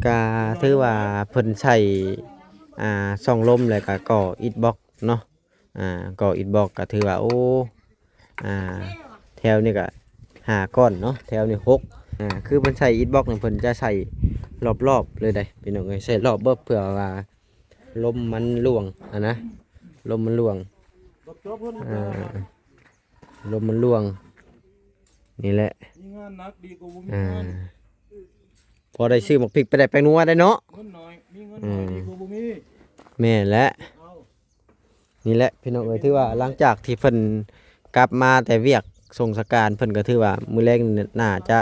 ກະຖືວ່າເພິ່ນໃຊ້ ອ່າ ຊ່ອງລົມ ແລ້ວກະກໍ່ອິດບລັອກເນາະ. ອ່າ ກໍ່ອິດບລັອກກະຖືວ່າ ໂອ້ ອ່າ ແຖວນີ້ກະຫ້າກ້ອນເນາະ ແຖວນີ້ຫົກ. ອ່າ ຄືເພິ່ນໃຊ້ອິດບລັອກນີ້ ເພິ່ນຈະໃຊ້ລອບໆເລີຍເດ້ພີ່ນ້ອງເອີຍ ໃຊ້ລອບເບິດ ເພື່ອວ່າລົມມັນລ່ວງຫັ້ນນະ ລົມມັນລ່ວງ ອ່າ ລົມມັນລ່ວງນີ້ແຫຼະ. ມີງານໜັກດີກວ່າບໍ່ມີ ອ່າ ງານ ພໍໄດ້ຊື້ໝາກພິກໄປໄດ້ແປ້ງນົວໄດ້ເນາະ ເງິນໜ້ອຍ ມີເງິນໜ້ອຍ ອືມ ດີກວ່າບໍ່ມີ. ແມ່ນແຫຼະ ເອົາ ນີ້ແຫຼະພີ່ນ້ອງເອີຍ ຖືວ່າຫຼັງຈາກທີ່ເພິ່ນກັບມາແຕ່ວຽກສົ່ງສະການ ເພິ່ນກໍຖືວ່າມື້ແລງນີ້ໜ້າຈະ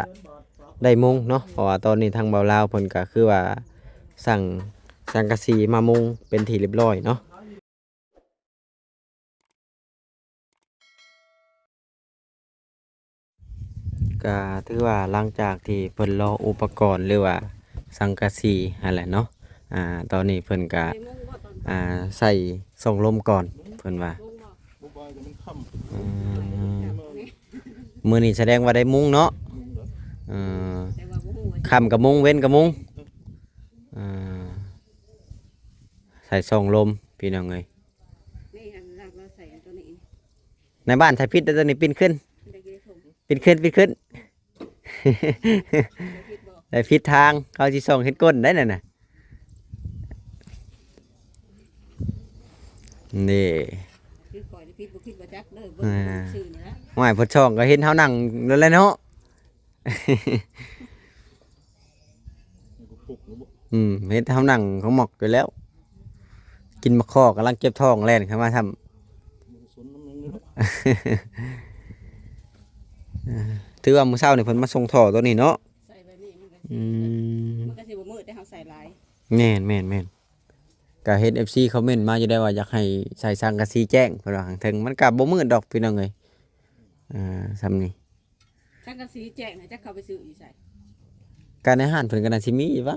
ໄດ້ມຸງເນາະ ເພາະວ່າຕອນນີ້ທາງບ່າວລາວເພິ່ນກໍຄືວ່າສັ່ງສັງກະສີມາມຸງເປັນທີ່ຮຽບຮ້ອຍເນາະ. ກະຖືວ່າຫຼັງຈາກທີ່ເພິ່ນລໍອຸປະກອນ ຫຼືວ່າສັງກະສີຫັ້ນແຫຼະເນາະ ອ່າ ຕອນນີ້ເພິ່ນກະ ອ່າ ໃສ່ຊ່ອງລົມກ່ອນເພິ່ນວ່າ ອືມ ມື້ນີ້ສະແດງວ່າໄດ້ມຸງເນາະ ເອີ ຄ່ຳກະມຸງ ເວັນກະມຸງ ອ່າ ໃສ່ຊ່ອງລົມພີ່ນ້ອງເອີຍ. ນີ້ ອັນລາກເຮົາໃສ່ອັນໂຕນີ້ ໃນບ້ານໃສ່ຜິດແລ້ວ ໂຕນີ້ປິ່ນຂຶ້ນ ໄດ້ກິນໄດ້ຖົມ ປິ່ນຂຶ້ນ ປິ່ນຂຶ້ນ ໄດ້ຜິດທາງ ເຂົາຊິສ່ອງເຫັນກົ້ນໄດ໋ນັ້ນນະ ນີ້ ຄືຂ້ອຍນີ້ຜິດບໍ່ຜິດບໍ່ຈັກເດີ ເບິ່ງ ອ່າ ຊື່ນີ້ລະ ຫ້ວຍ ເພິ່ນສ່ອງກໍເຫັນເຮົານັ່ງນັ້ນແຫຼະເນາະ. ອືມ ເຫັນເຮົານັ່ງຂະໝອກຢູ່ແລ້ວ ກິນໝາກຄໍ່ ກຳລັງເຈັບທ້ອງ ແລ່ນເຂົ້າມາຊ້ຳ ຖືວ່າມື້ເຊົ້ານີ້ເພິ່ນມາສົ່ງທໍ່ໂຕນີ້ເນາະ ໃສ່ແບບນີ້ມັນກໍ ອືມ ມັນກໍຊິບໍ່ມືດ ແຕ່ເຮົາໃສ່ຫຼາຍ ແມ່ນໆໆ ກະເຫັນເອັຟຊີຄອມເມັນມາຢູ່ໄດ້ວ່າຢາກໃຫ້ໃສ່ສັງກະສີແຈ້ງ ເພິ່ນວ່າຂ້າງເທິງ ມັນກະບໍ່ມືດດອກພີ່ນ້ອງເອີຍ ອ່າ ສ່ຳນີ້ ສັງກະສີແຈ້ງນະ ຈັກເຂົາໄປຊື້ຢູ່ໃສ ກະໃນຮ້ານເພິ່ນກໍໜ້າຊິມີຢູ່ ບໍ່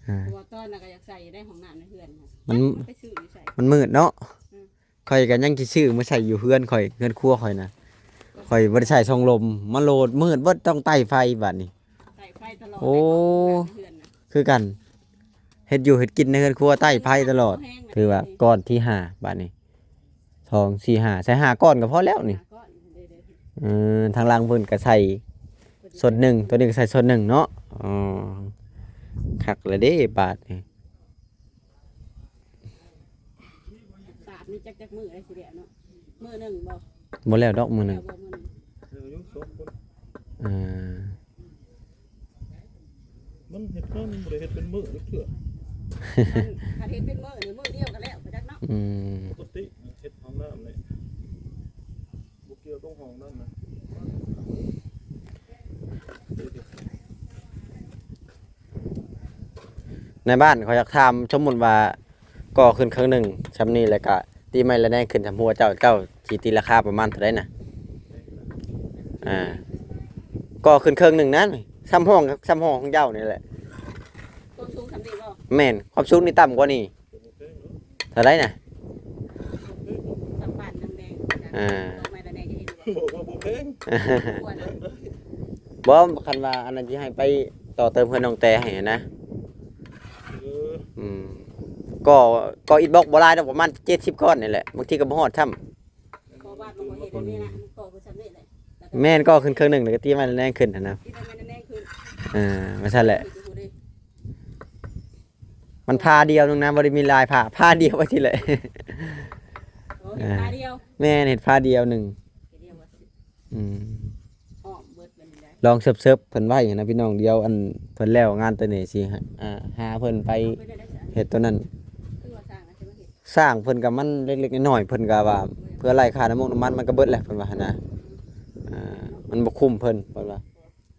ອ່າ ເພາະວ່າຕອນນັ້ນກໍຢາກໃສ່ຢູ່ໃນຫ້ອງນ້ຳໃນເຮືອນນະ ມັນ ມັນໄປຊື້ຢູ່ໃສ ມັນມືດເນາະ ອືມ ຂ້ອຍກໍຍັງຊິຊື້ມາໃສ່ຢູ່ເຮືອນຂ້ອຍ ເຮືອນຄົວຂ້ອຍນະ ຂ້ອຍບໍ່ໄດ້ໃສ່ຊ່ອງລົມ ມັນໂລດມືດເບິດ ຕ້ອງໄຕ້ໄຟບາດນີ້ ໄຕ້ໄຟຕະຫຼອດ ໂອ້ ເຮືອນນະ ຄືກັນ ເຮັດຢູ່ເຮັດກິນໃນເຮືອນຄົວໄຕ້ໄຟຕະຫຼອດ ຖືວ່າກ້ອນທີຫ້າບາດນີ້ ສອງ ສີ່ ຫ້າ ໃສ່ຫ້າກ້ອນກໍພໍແລ້ວນີ້ ຫ້າກ້ອນ ເດ້ໆ ເອີ ທາງຫຼັງເພິ່ນກໍໃສ່ສ່ວນໜຶ່ງ ໂຕນີ້ກໍໃສ່ສ່ວນໜຶ່ງເນາະ ອໍ ຄັກແລ້ວເດ້ບາດນີ້. ສາດນີ້ຈັກ ຈັກມື້ໄດ້ຊິແລ້ວເນາະ ມື້ໜຶ່ງບໍ່ ບໍ່ແລ້ວດອກມື້ໜຶ່ງ ແລ້ວບໍ່ມື້ໜຶ່ງ ເອີ ມັນເຮັດງານມັນບໍ່ໄດ້ເຮັດເປັນມື້ຈັກເທື່ອ ຄັນ ຄັນເຮັດເປັນມື້ນີ້ມື້ດຽວກໍແລ້ວໄປຈັກເນາະ ອືມ ປົກກະຕິເຮັດຫ້ອງນ້ຳນີ້ ບໍ່ກ່ຽວກັບຫ້ອງນັ້ນນະ ໃນບ້ານຂ້ອຍຢາກຖາມ ສົມມຸດວ່າກໍ່ຂຶ້ນເຄິ່ງໜຶ່ງຊ່ຳນີ້ ແລ້ວກະຕີໄມ້ລະແນງຂຶ້ນຊ່ຳຫົວເຈົ້າ ເຈົ້າຊິຕີລາຄາປະມານເທົ່າໃດນະ? ອ່າ ກໍ່ຂຶ້ນເຄິ່ງໜຶ່ງນັ້ນ ຊ່ຳຫ້ອງ ຊ່ຳຫ້ອງຂອງເຈົ້ານີ້ແຫຼະ ຄວາມສູງຊ່ຳນີ້ບໍ່? ແມ່ນ ຄວາມສູງນີ້ຕ່ຳກວ່ານີ້ ເທົ່າໃດນະ? ສຳປານນາງແດງ ອ່າ ດອກໄມ້ລະແນງ ເຫັນບໍ່? ບອກວ່າບໍ່ແພງ ບໍ່ນະ ບໍ່ ຄັນວ່າອັນນັ້ນຊິໃຫ້ໄປຕໍ່ເຕີມເຮືອນນ້ອງແຕໃຫ້ນະ ເອີ ອືມ ກໍ່ ກໍ່ອິດບລັອກບໍ່ຫຼາຍດອກ ປະມານເຈັດສິບກ້ອນນີ້ແຫຼະ ບາງທີກໍບໍ່ຮອດຊ້ຳ ກໍ່ບ້ານມັນບໍ່ເຮັດແບບນີ້ນະ ມັນກໍ່ຄືຊ່ຳນີ້ແຫຼະ ແມ່ນ ກໍ່ຂຶ້ນເຄິ່ງໜຶ່ງ ແລ້ວກໍຕີໄມ້ລະແນງຂຶ້ນຫັ້ນນະ ຕີໄມ້ລະແນງຂຶ້ນ ເອີ ວ່າຊັ້ນແຫຼະ ມັນພາດຽວໜຶ່ງນະ ບໍ່ໄດ້ມີຫຼາຍພາ ພາດຽວວ່າຊີ້ແຫຼະ ໂອ້ ເຮັດພາດຽວ ແມ່ນ ເຮັດພາດຽວໜຶ່ງ ອືມ ອ້ອມເບິດບັດນີ້ໄດ໋ ລອງເສີບໆເພິ່ນໄວ້ນະພີ່ນ້ອງ ດຽວອັນເພິ່ນແລ້ວງານໂຕນີ້ຊິ ອ່າ ຫາເພິ່ນໄປເຮັດໂຕນັ້ນ ຄືວ່າຊ່າງ ຊ່າງເພິ່ນກໍມັນເລັກໆນ້ອຍໆ ເພິ່ນກໍວ່າເພື່ອໄລ່ຄ່ານ້ຳມັນ ນ້ຳມັນມັນກໍເບິດແລ້ວ ເພິ່ນວ່າຫັ້ນນະ ອ່າ ມັນບໍ່ຄຸ້ມເພິ່ນ ເພິ່ນວ່າ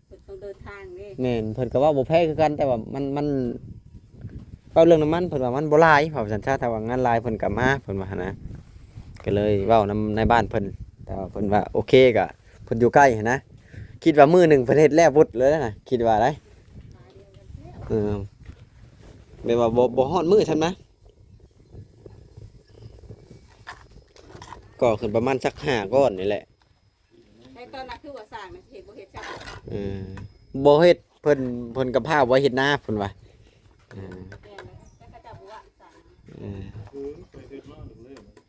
ເພິ່ນຕ້ອງເດີນທາງເດ້ ແມ່ນ ເພິ່ນກໍເວົ້າບໍ່ແພ້ຄືກັນ ແຕ່ວ່າມັນ ມັນ ເວົ້າເລື່ອງນ້ຳມັນ ເພິ່ນວ່າມັນບໍ່ຫຼາຍ ເວົ້າຊັ້ນຊະ ຖ້າວ່າງານຫຼາຍເພິ່ນກໍມາ ເພິ່ນວ່າຫັ້ນນະ ກໍເລີຍເວົ້ານຳນາຍບ້ານເພິ່ນ ແຕ່ວ່າເພິ່ນວ່າໂອເຄ ກໍເພິ່ນຢູ່ໃກ້ຫັ້ນນະ ຄິດວ່າມື້ໜຶ່ງເພິ່ນເຮັດແລ້ວບຸດເລີຍນະ ຄິດວ່າໄດ໋ ເອີ ແບບວ່າບໍ່ ບໍ່ຮອດມື້ຊ້ຳນະ ກໍ່ຂຶ້ນປະມານສັກຫ້າກ້ອນນີ້ແຫຼະ ໃນຕອນນັ້ນຄືວ່າສ້າງນະ ເຮັດບໍ່ເຮັດຊ້ຳ ເອີ ບໍ່ເຮັດ ເພິ່ນ ເພິ່ນ ເພິ່ນກໍພາໄວ້ເຮັດນາເພິ່ນວ່າ ເອີ ເອີ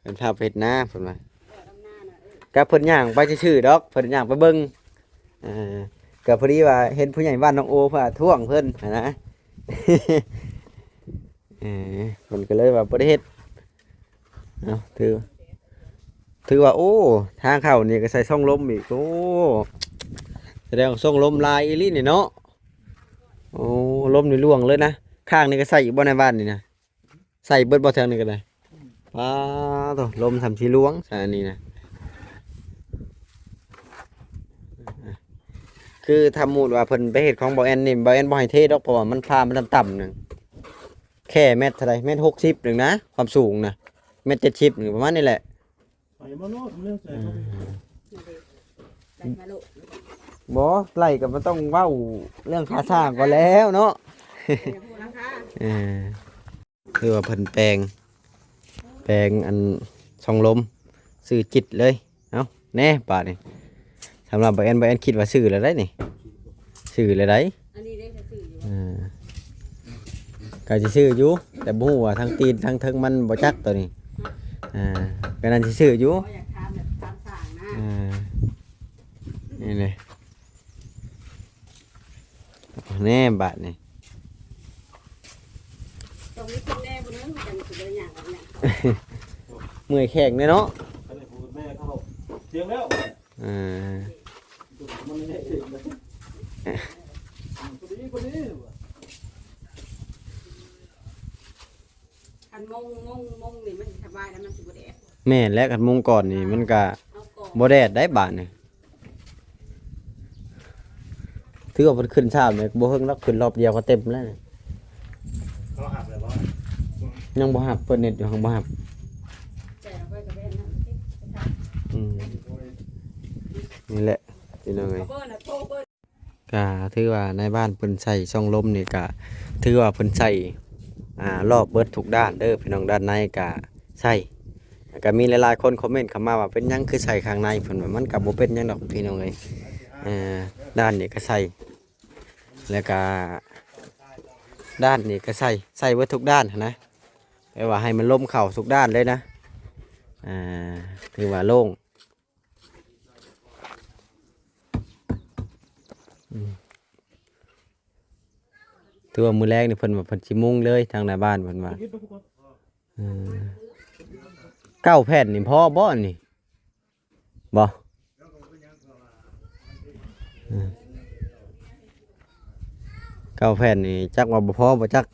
ເພິ່ນພາໄປເຮັດນາເພິ່ນວ່າ ກໍເພິ່ນຍ່າງໄປຊື່ໆດອກ ເພິ່ນຍ່າງໄປເບິ່ງ ເອີ ກໍພໍດີວ່າເຫັນຜູ້ໃຫຍ່ບ້ານນ້ອງໂອເພິ່ນທ້ວງເພິ່ນຫັ້ນນະ ເອີ ເພິ່ນກໍເລີຍວ່າບໍ່ໄດ້ເຮັດ ເອົາ ຖື ຖືວ່າ ໂອ້ ທາງເຂົ້ານີ້ກໍໃສ່ຊ່ອງລົມອີກ ໂອ້ ສະແດງວ່າຊ່ອງລົມຫຼາຍອີ່ຫຼີນີ້ເນາະ ໂອ້ ລົມນີ້ຫຼວງເລີຍນະ ຂ້າງນີ້ກໍໃສ່ອີກບໍ່ໃນບ້ານນີ້ນະ ໃສ່ເບິດບໍ່ແຖວນີ້ກໍໄດ້ ປາໂທ້ ລົມສ່ຳຊິຫຼວງຊະອັນນີ້ນະ ຄືຖ້າໝູດວ່າເພິ່ນໄປເຮັດຂອງບໍ່ແອນນີ້ ບໍ່ແອນບໍ່ໃຫ້ເທດອກ ເພາະວ່າມັນຝາມັນຕ່ຳໆໜຶ່ງ ແຄ່ແມັດເທົ່າໃດ ແມັດຫົກສິບໜຶ່ງນະ ຄວາມສູງນະ ແມັດເຈັດສິບໜຶ່ງ ປະມານນີ້ແຫຼະ ໄປມາໂລດ ເລື່ອງໃສ່ ອືມ ໄດ້ມາໂລດ ບໍ່ ໄລ່ກໍບໍ່ຕ້ອງເວົ້າເລື່ອງຄ່າສ້າງກໍແລ້ວເນາະ ເອີ ຄືວ່າເພິ່ນແປງ ແປງອັນຊ່ອງລົມ ຊື້ຈິດເລີຍ ເອົ້າ ແນ່ບາດນີ້ ສຳລັບບໍ່ແອນ ບໍ່ແອນຄິດວ່າຊື້ແລ້ວໄດ໋ນີ້ ຊື້ແລ້ວໄດ໋ ອັນນີ້ເດ້ ກໍຊື້ຢູ່ ເອີ ກໍຊິຊື້ຢູ່ ແຕ່ບໍ່ຮູ້ວ່າທັງຕີນທັງເທິງມັນບໍ່ຈັກໂຕນີ້ ເອີ ກໍນັ້ນຊິຊື້ຢູ່ ບໍ່ ຢາກຖາມແບບຖາມຊ່າງນະ ເອີ ນີ້ເດ້ ແນ່ບາດນີ້ ຕ້ອງມີຄົນແນ່ຜູ້ໜຶ່ງ ຈັ່ງຊິໄດ້ຍ່າງອອກຫຍັງ ເມື່ອຍແຂ້ງເດ້ເນາະ ອັນນີ້ຜູ້ແມ່ເຂົາທຽງແລ້ວ ເອີ ມັນແນ່ເອງເລີຍ ພໍດີ ພໍດີ ຄັນມົງ ມົງ ມົງນີ້ມັນຊິສະບາຍ ແລ້ວມັນຊິບໍ່ແດດ ແມ່ນແຫຼະ ຄັນມຸງກ່ອນນີ້ມັນກະ ເອົາກ່ອນ ບໍ່ແດດໄດ໋ບາດນີ້ ຖືວ່າເພິ່ນຂຶ້ນເຊົ້ານີ້ບໍ່ເຮິງດອກ ຂຶ້ນຮອບດຽວກໍເຕັມແລ້ວ ເຂົາຮັບແລ້ວບໍ່? ຍັງບໍ່ຮັບ ເພິ່ນເຮັດຢູ່ ຍັງບໍ່ຮັບ ແຕ່ເອົາໄປກໍແມ່ນນະ ອືມ ນີ້ແຫຼະ ພີ່ນ້ອງເອີຍ ເອົາເບີນະ ໂທເບີນ ກະຖືວ່ານາຍບ້ານເພິ່ນໃສ່ຊ່ອງລົມນີ້ກະຖືວ່າເພິ່ນໃສ່ ອ່າ ລອບເບິດທຸກດ້ານເດີພີ່ນ້ອງ ດ້ານໃນກະໃສ່ ແລ້ວກະມີຫຼາຍໆຄົນຄອມເມັນເຂົ້າມາວ່າ ເປັນຫຍັງຄືໃສ່ຂ້າງໃນ ເພິ່ນວ່າ ມັນກະບໍ່ເປັນຫຍັງດອກພີ່ນ້ອງເອີຍ ເອີ ດ້ານນີ້ກະໃສ່ ແລ້ວກະດ້ານນີ້ກະໃສ່ ໃສ່ເບິດທຸກດ້ານຫັ້ນນະ ແປວ່າໃຫ້ມັນລົມເຂົ້າທຸກດ້ານເລີຍນະ ອ່າ ຖືວ່າໂລ່ງ ອືມ ຖືວ່າມື້ແລງນີ້ເພິ່ນວ່າເພິ່ນຊິມຸງເລີຍ ທາງໜ້າບ້ານເພິ່ນວ່າ ເອີ ເກົ້າແຜ່ນນີ້ພໍບໍ່ອັນນີ້ ບໍ່ ເອີ ເກົ້າແຜ່ນນີ້ຈັກວ່າບໍ່ພໍບໍ່ຈັກ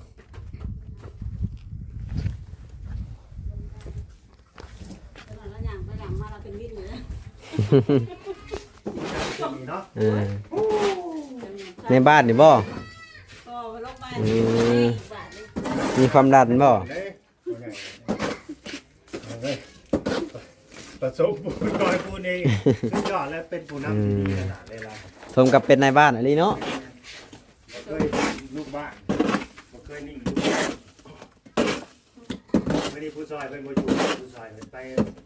ເອີ ໃນບ້ານນີ້ບໍ່? ອືມ ມີຄວາມດັນບໍ່? ປະສົບຜູ້ນ້ອຍຜູ້ນີ້ ສຸດຍອດແລ້ວ ເປັນຜູ້ນຳທີ່ດີຂະໜາດເລີຍລະ ສົມກັບເປັນນາຍບ້ານອີ່ຫຼີເນາະ ບໍ່ເຄີຍລູກບ້ານ ບໍ່ເຄີຍໜີລູກບ້ານ ມື້ນີ້ຜູ້ຊ່ອຍເພິ່ນບໍ່ຢູ່ ຜູ້ຊ່ອຍເພິ່ນໄປ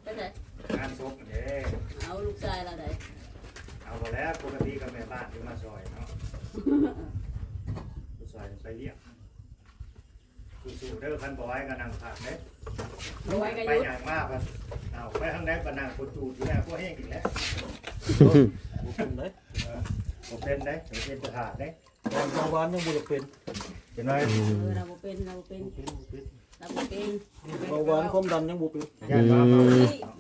ໄປໃສ? ງານສົບເດ້ ເອົາລູກຊາຍລາວໃດ? ເອົາບໍ່ແລ້ວ ປົກກະຕິກໍແມ່ບ້ານທີ່ມາຊ່ອຍເນາະ ຜູ້ຊ່ອຍໄປວຽກ ສູ້ໆເດີ ຄັນບໍ່ໄຫວກໍນັ່ງພັກເດ້ ບໍ່ໄຫວກໍຢຸດ ໄປຍ່າງມາ ເອົາ ໄປທາງໃດກໍນັ່ງຄົນຈູດຢູ່ແລ້ວ ບໍ່ແຮງອີກແລ້ວ ບໍ່ເປັນເດ້ ເອີ ບໍ່ເປັນເດ້ ເປັນທະຫານເດ້ ເບົາຫວານຍັງບໍ່ຢາກເປັນ ເປັນໄດ້ ອືມ ເອີ ລາວບໍ່ເປັນ ລາວບໍ່ເປັນ ບໍ່ເປັນ ບໍ່ເປັນ ລາວບໍ່ເປັນ ເບົາຫວານຄວາມດັນຍັງບໍ່ເປັນ ອືມ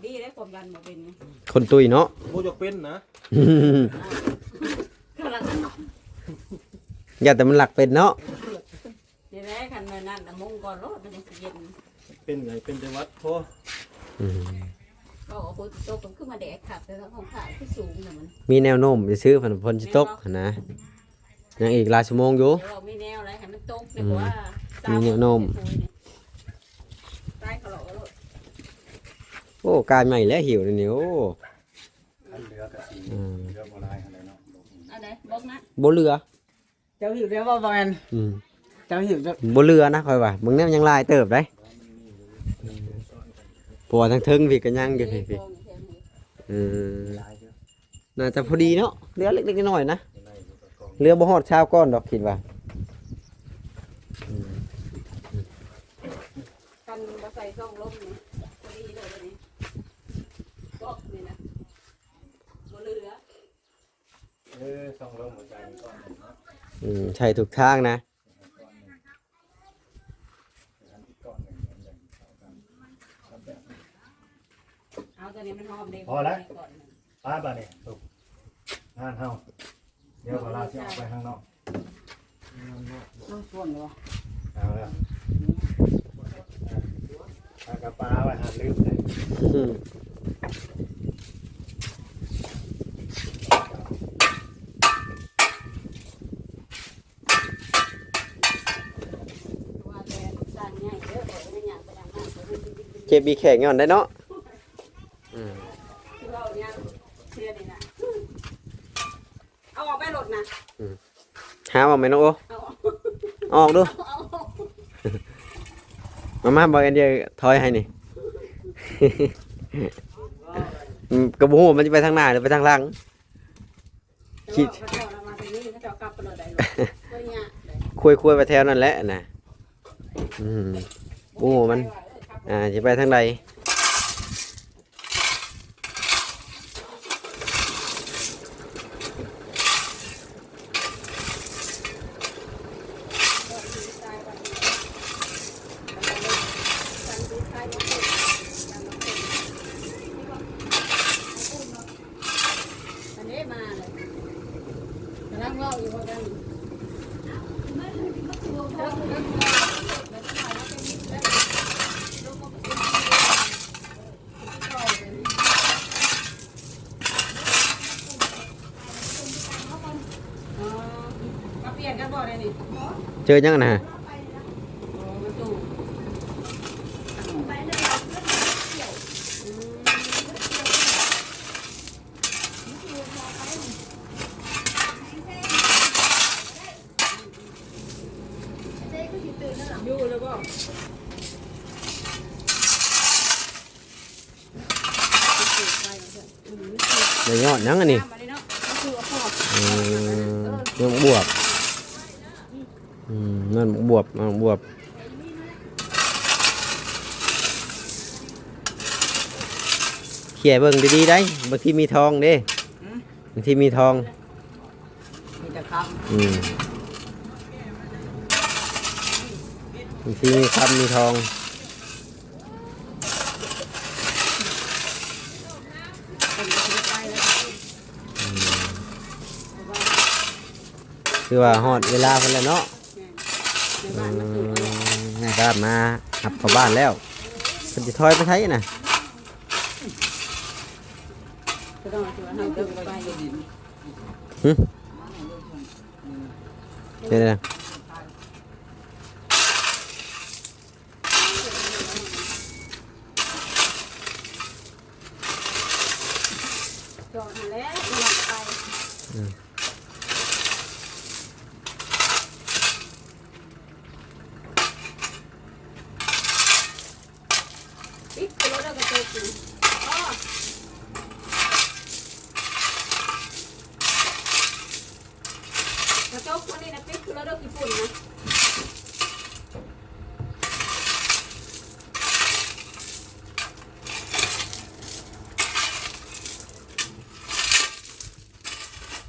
ດີ ດີເດ້ ຄວາມດັນບໍ່ເປັນ ຄົນຕຸ້ຍເນາະ ບໍ່ຢາກເປັນນະ ຢ້ານແຕ່ມັນລັກເປັນເນາະ ນີ້ແຫຼະ ຄັນແມ່ນນັ້ນນະ ມຸງກ່ອນໂລດ ມັນຈັ່ງຊິເຢັນ ເປັນໄງ ເປັນແຕ່ຫວັດພໍ ອືມ ເວົ້າວ່າຝົນຊິຕົກ ກໍຄືມາແດດຄັກ ແຕ່ຂອງຂ້າຄືສູງນະ ມັນ ມີແນວໂນ້ມຊື່ໆ ເພິ່ນ ຝົນຊິຕົກຫັ້ນນະ ຍັງອີກຫຼາຍຊົ່ວໂມງຢູ່ ແຕ່ວ່າມີແນວໃດໃຫ້ມັນຕົກ ອືມ ດີກວ່າ ມີແນວໂນ້ມ ຕາຍເຂົາເລາະໂລດ ໂອ້ ກາຍໃໝ່ແລ້ວຫິວນີ້ ໂອ້ ອັນເຫຼືອກໍຊິ ອືມ ເຫຼືອບໍ່ຫຼາຍເທົ່າໃດເນາະ ອັນໃດ ບອກນະ ບໍ່ເຫຼືອ ເຈົ້າຫິວແລ້ວບໍ່ ບໍ່ແມ່ນ ອືມ ເຈົ້າຫິວ ບໍ່ເຫຼືອນະ ຂ້ອຍວ່າ ເບິ່ງແນວຍັງຫຼາຍເຕີບໃດ ເພາະວ່າທາງເທິງພີ້ກໍຍັງຢູ່ພີ້ ເອີ ໜ້າຈະພໍດີເນາະ ເຫຼືອເລັກໆນ້ອຍໆນະ ເຫຼືອບໍ່ຮອດຊາວກ້ອນດອກ ຄິດວ່າ. ອືມ ຄັນບໍ່ໃສ່ຊ່ອງລົມນີ້ ພໍດີເລີຍນີ້ ກອກນີ້ນະ ບໍ່ເຫຼືອ. ເອີ ຊ່ອງລົມບໍ່ໃສ່ກ້ອນໜຶ່ງເນາະ. ອືມ ໃສ່ທຸກທາງນະ. ເອົາຕົວນີ້ມັນຫອມເດ້ ພໍແລ້ວ ໄປບາດນີ້ ງານເຮົາ ດຽວບ່າວລາວຊິອອກໄປຂ້າງນອກ. ເອົາແລ້ວ ເອົາແລ້ວ ເອົາກະປາໄວ້ຫັ້ນ ລືມເດ້. ເຈັບອີແຂ້ງຍ້ອນໄດ້ເນາະ. ອືມ ເວົ້າຫຍັງເທື່ອນີ້ນະ ເອົາອອກໄປໂລດນະ. ອືມ ຫາເອົາແມ່ນ້ອງໂອ ເອົາອອກ ອອກດູ ເອົາອອກ ມາ ມາ ບໍ່ແອນເດີຖອຍໃຫ້ນີ້. ອືມ ກໍບໍ່ຮູ້ວ່າມັນຈະໄປທາງໜ້າ ຫຼື ໄປທາງຫຼັງ. ຄິດ ເຂົາເຈົ້າລະມາທາງນີ້ ເຂົາເຈົ້າກັບໄປໂລດໄດ້ໂລດ ບໍ່ຍາກເດ້ ຄວາຍໆ ໄປແຖວນັ້ນແຫຼະນະ. ອືມ ບໍ່ຮູ້ວ່າມັນ ອ່າ ຊິໄປທາງໃດ. ອັນນີ້ມາເລີຍ ກຳລັງເວົ້າຢູ່ວ່າກັນ ເຈີຫຍັງນະ? ໄດ້ຍອດຫຍັງອັນນີ້? ອືມ ຍອດບວບ. ອືມ ນັ້ນບວບ ເອົາບວບ ເຂ້ຍເບິ່ງດີໆ ໄດ໋ ບາງທີມີທອງເດ້. ບາງທີມີທອງ ມີແຕ່ຄຳ ອືມ ບາງທີມີຄຳມີທອງ. ຄືວ່າຮອດເວລາເພິ່ນແລ້ວເນາະ. ແມ່ນ ແມ່ບ້ານມາສົ່ງແລ້ວ ອືມ ແມ່ບ້ານມາຮັບເຂົ້າບ້ານແລ້ວ. ເພິ່ນຊິຖອຍໄປໃສນະ? ຫຶ? ເປັນຫຍັງ? ຈອດຫັ້ນແຫຼະ ມັນໄປ ອືມ ປິດໂລດເດີກະຈົກນີ້ ອໍ ກະຈົກຄົນນີ້ນະ ປິດໂລດເດີ ຂີ້ຝຸ່ນນະ.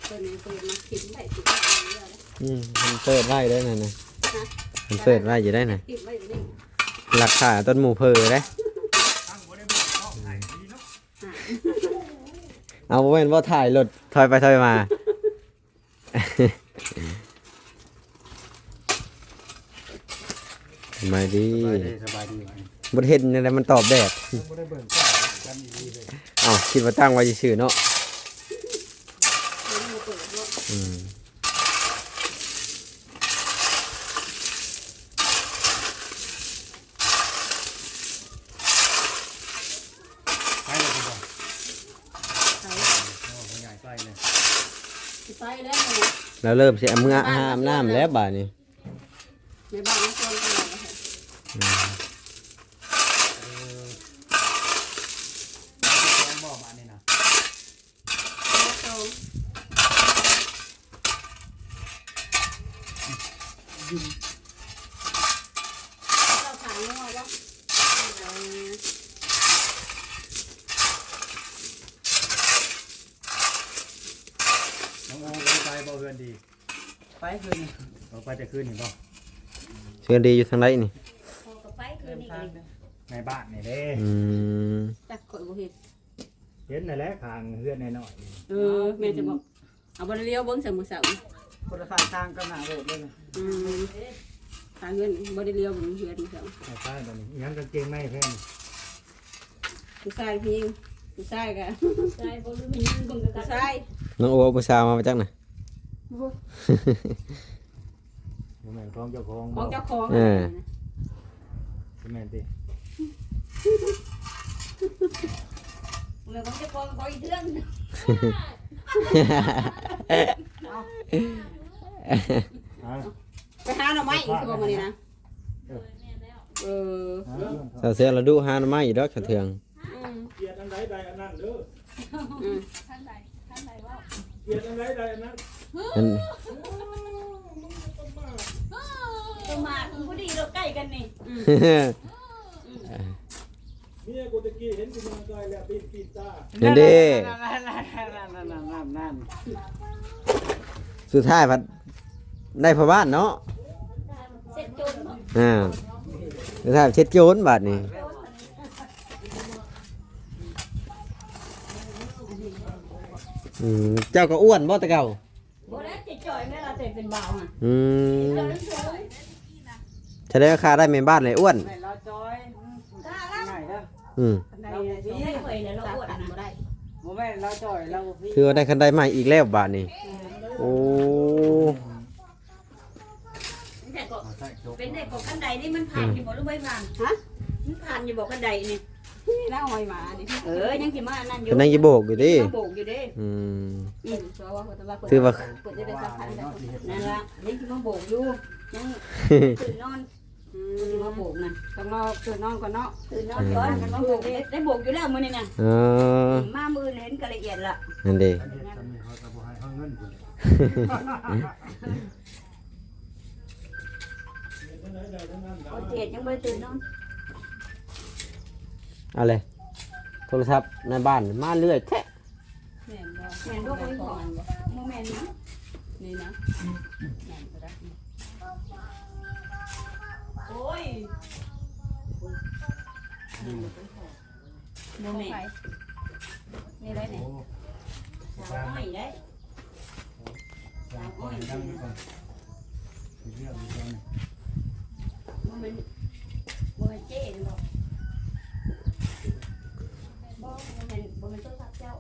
ເພິ່ນ ເພິ່ນມາກິນໄດ້ກິນໄດ້ເລີຍ. ອືມ ເພິ່ນເປີດໄວ້ເດ້ນັ້ນນະ. ຮະ? ເພິ່ນເປີດໄວ້ຢູ່ໄດ໋ນະ ກິນໄວ້ຢູ່ນີ້ ລັກຂ້າຕົ້ນໝູເຜີເດ້. ເອົາ ບໍ່ແມ່ນບໍ່ ຖ່າຍລົດຖອຍໄປຖອຍມາ. ສະບາຍດີ ສະບາຍດີ ສະບາຍດີ. ບໍ່ໄດ້ເຫັນຈັ່ງໃດ ມັນຕອບແດດ ບໍ່ໄດ້ເບິ່ງກ້ອງກັນອີ່ຫຼີເລີຍ. ເອົ້າ ຄິດວ່າຕັ້ງໄວ້ຊື່ໆເນາະ. ອືມ ໄປແລ້ວຊິບໍ່? ໄປ ໂອ້ ຜູ້ໃຫຍ່ໄປແລ້ວ ຊິໄປແລ້ວ ລາວເລີ່ມຊິເອົາເມືອອາບນ້ຳແລ້ວບາດນີ້. ແມ່ບ້ານມາຊວນກັນແລ້ວ. ອືມ ເອີ ມາຊວນບໍ່ບາດນີ້ນະ? ມາຊວນ. ໄປຄືນນີ້ ອອກໄປແຕ່ຄືນນີ້ບໍ່? ເຮືອນດີຢູ່ທາງໃດນີ້? ເຂົາກໍໄປຄືນນີ້ອີກ ໃນບ້ານນີ້ເດ້. ອືມ ຈັກຂ້ອຍບໍ່ເຫັນ ເຫັນນັ້ນແຫຼະ ຂ້າງເຮືອນນ້ອຍໆນີ້. ເອີ ແມ່ນຈະບອກ ເອົາ ບໍ່ໄດ້ລຽວເບິ່ງຊັ້ນມື້ເຊົ້າ ຄົນລະຂ້າງທາງກັບໜ້າໂລດເລີຍ. ອືມ ທາງເຮືອນບໍ່ໄດ້ລຽວເບິ່ງເຮືອນມື້ເຊົ້າ. ໃສ່ບາດນີ້ ອີຫຍັງກາງເກງໃນແພງ? ຜູ້ຊາຍຜູ້ຍິງ? ຜູ້ຊາຍກະ ຜູ້ຊາຍບໍ່ ຫຼືຜູ້ຍິງ ເບິ່ງຄືກັນ ຜູ້ຊາຍ. ນ້ອງໂອເອົາຜູ້ສາວມາຈາກໃສ? ບໍ່ແມ່ນຂອງເຈົ້າຂອງ ຂອງເຈົ້າຂອງ. ເອີ ບໍ່ແມ່ນຕິ? ບໍ່ແມ່ນຂອງເຈົ້າຂອງ ຂອງອີເທື່ອນ. ເອົາ ໄປຫາໜໍ່ໄມ້ອີກຄືບໍ່ມື້ນີ້ນະ? ເອີ ເອີ ສາວແຊວລະດຸຫາໜໍ່ໄມ້ອີກດອກສາວເທື່ອງ. ອືມ ກຽດອັນໃດໄດ້ອັນນັ້ນເດີ. ອືມ ກຽດອັນໃດໄດ້ອັນນັ້ນ. ອັນ ປະໝາດ ພໍດີເຮົາໃກ້ກັນນີ້. ອືມ ເມຍກູຕະກີ້ເຫັນກູນາງກາຍແລ້ວ ປີດປີດຕາ. ນັ້ນເດ້ ນັ້ນໆໆໆໆ ນັ້ນໆ ສຸດທ້າຍພັດໄດ້ພໍ່ບ້ານເນາະ ເຊັດໂຈນ. ອ່າ ສຸດທ້າຍເຊັດໂຈນບາດນີ້. ອືມ ເຈົ້າກໍອ້ວນບໍ່ແຕ່ເກົ່າ? ບໍ່ແລ້ວ ຈະຈ່ອຍແມ່ນລະແຕ່ເປັນບ່າວຫັ້ນ. ອືມ ສະແດງວ່າຂ້າໄດ້ແມ່ບ້ານແລ້ວອ້ວນ. ແມ່ນລາວຈ່ອຍ ອືມ ຂ້າລະ ອືມ ໄດ້ ໄດ້ຂ້ອຍແລ້ວລາວອ້ວນນະ ບໍ່ໄດ້. ບໍ່ແມ່ນລາວຈ່ອຍ ລາວບໍ່ ຖືວ່າໄດ້ຄັນໄດໃໝ່ອີກແລ້ວບາດນີ້. ໂອ້ ເປັນໄດ້ກໍ ເປັນໄດ້ກໍຄັນໄດນີ້ມັນຜ່ານຢູ່ບໍ່ ຫຼືບໍ່ຜ່ານ? ຮະ ມັນຜ່ານຢູ່ບໍ່ຄັນໄດນີ້? ນີ້ລະຫ້ອຍມານີ້. ເອີ ຍັງຊິມາອັນນັ້ນຢູ່ ເພິ່ນຍັງຊິໂບກຢູ່ຕິ? ຍັງຊິມາໂບກຢູ່ເດ້. ອືມ ອືມ ຖືວ່າ ເພິ່ນຈະໄດ້ສຳຄັນແລ້ວ. ນັ້ນລະ ຍັງຊິມາໂບກຢູ່ ຍັງຕື່ນນອນ. ອືມ ຊິມາໂບກນະ ຕ້ອງລໍຕື່ນນອນກ່ອນເນາະ. ຕື່ນນອນກ່ອນ ອືມ ກັນມາໂບກເດ້ ໄດ້ໂບກຢູ່ແລ້ວມື້ນີ້ນະ. ເອີ ມາມື້ອື່ນເຫັນກະລະອຽດລະ. ນັ້ນເດ້ ອັນເຮັດຊ່ຳນີ້ເຂົາກໍບໍ່ໃຫ້ເຮົາເງິນພຸ້ນ. ຄົນເຈັດຍັງບໍ່ໄດ້ຕື່ນນອນ. ເອົາເລີຍ ໂທລະສັບໃນບ້ານມາເລື້ອຍແທ້. ແມ່ນບໍ່? ແມ່ນບໍ່? ບໍ່ແມ່ນນະ ນີ້ນະ ແມ່ນບໍ່ໄດ້. ໂອ້ຍ ບໍ່ແມ່ນ ນີ້ໄດ້ນີ້ ໂອ້ ສາວອ້ອຍໄດ້ ສາວອ້ອຍ ບໍ່ແມ່ນ ບໍ່ແມ່ນເຈ້ນະ ບໍ່ ບໍ່ແມ່ນ ບໍ່ແມ່ນໂທລະສັບເຈົ້າ.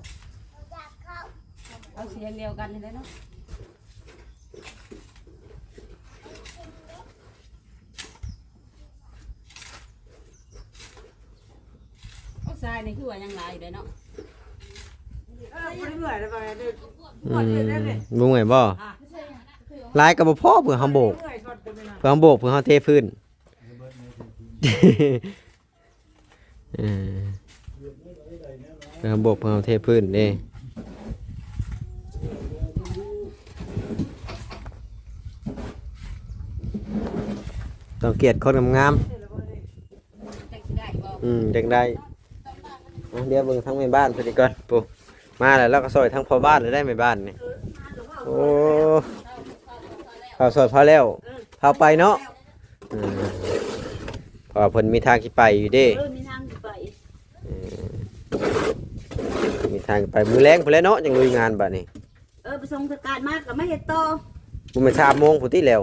ເອົາສຽງດຽວກັນນີ້ແຫຼະເນາະ. ເອົາຊາຍນີ້ຄືວ່າຍັງຫຼາຍຢູ່ເດ້ເນາະ. ເອີ ບໍ່ໄດ້ເມື່ອຍແລ້ວ ບໍ່ໄດ້ເມື່ອຍ ອືມ ບໍ່ເມື່ອຍບໍ່? ຫຼາຍກໍບໍ່ພໍ ເພື່ອເຮົາໂບກ ເພື່ອເຮົາໂບກ ເພື່ອເຮົາເທພື້ນ. ເອີ ເພື່ອໂບກ ເພື່ອເທພື້ນເດ້ ຕ້ອງກຽດຄົນງາມໆ. ອືມ ຈັ່ງໄດ້ ອ່ະ ດຽວເບິ່ງທາງແມ່ບ້ານເພິ່ນອີກກ່ອນ. ໂອ້ ມາແລ້ວ ລາວກໍຊ່ອຍທັງພໍ່ບ້ານເລີຍໄດ໋ ແມ່ບ້ານນີ້. ໂອ້ ເຂົາຊ່ອຍພາແລ້ວ ພາໄປເນາະ. ເອີ ເພາະວ່າເພິ່ນມີທາງຊິໄປຢູ່ເດ້. ເອີ ມີທາງຊິໄປ ເອີ ມີທາງໄປ ມື້ແລງພຸ້ນແຫຼະເນາະ ຈັ່ງລຸຍງານບາດນີ້. ເອີ ໄປສົ່ງສະການມາກໍມາເຮັດຕໍ່. ບໍ່ແມ່ນສາມໂມງພຸ້ນຕິແລ້ວ?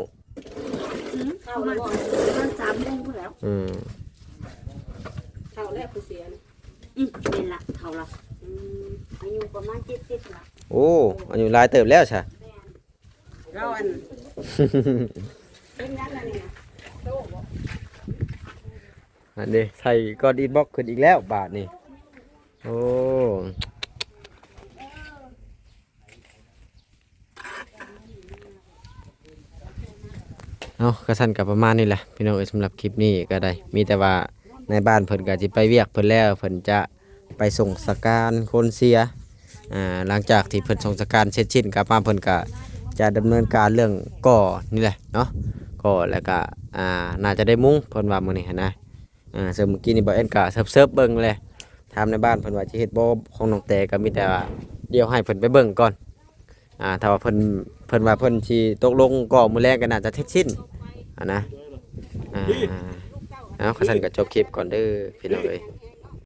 ອືມ ເຂົ້າແລ້ວບໍ່? ປະມານສາມໂມງພຸ້ນແລ້ວ. ອືມ ເຖົ້າແລ້ວຜູ້ເສຍນີ້. ອືມ ແມ່ນລະ ເຖົ້າລະ. ອືມ ອາຍຸປະມານເຈັດສິບລະ. ໂອ້ ອາຍຸຫຼາຍເຕີບແລ້ວຊະ. ແມ່ນ ລາວອັນ ເປັນຫຍັງອັນນີ້ນະ ໂຕບໍ່? ອັນນີ້ໃສ່ກ້ອນອິດບລັອກຂຶ້ນອີກແລ້ວບາດນີ້. ໂອ້ ເອົາ ກະຊັ້ນກະປະມານນີ້ແຫຼະພີ່ນ້ອງເອີຍ. ສຳລັບຄລິບນີ້ກະໄດ້ ມີແຕ່ວ່ານາຍບ້ານເພິ່ນກະຊິໄປວຽກເພິ່ນແລ້ວ ເພິ່ນຈະ ໄປສົ່ງສະການຄົນເສຍ. ອ່າ ຫຼັງຈາກທີ່ເພິ່ນສົ່ງສະການເສັດສິ້ນກັບມາ ເພິ່ນກະຈະດຳເນີນການເລື່ອງກໍ່ນີ້ແຫຼະເນາະ ກໍ່ແລ້ວກະ ອ່າ ໜ້າຈະໄດ້ມຸງ ເພິ່ນວ່າມື້ນີ້ຫັ້ນນະ. ອ່າ ເຊິ່ງມື້ກີ້ນີ້ບ່າວແອນກະເສີບໆເບິ່ງແຫຼະ ຖາມໃນບ້ານເພິ່ນວ່າຊິເຮັດບໍ່ຂອງນ້ອງແຕ ກະມີແຕ່ວ່າດຽວໃຫ້ເພິ່ນໄປເບິ່ງກ່ອນ. ອ່າ ຖ້າວ່າເພິ່ນ ເພິ່ນວ່າເພິ່ນຊິຕົກລົງກໍມື້ແລງກໍໜ້າຈະເສັດສິ້ນຫັ້ນນະ. ອ່າ ເອົາ ຄັນຊັ້ນກໍຈົບຄລິບກ່ອນເດີພີ່ນ້ອງເອີຍ.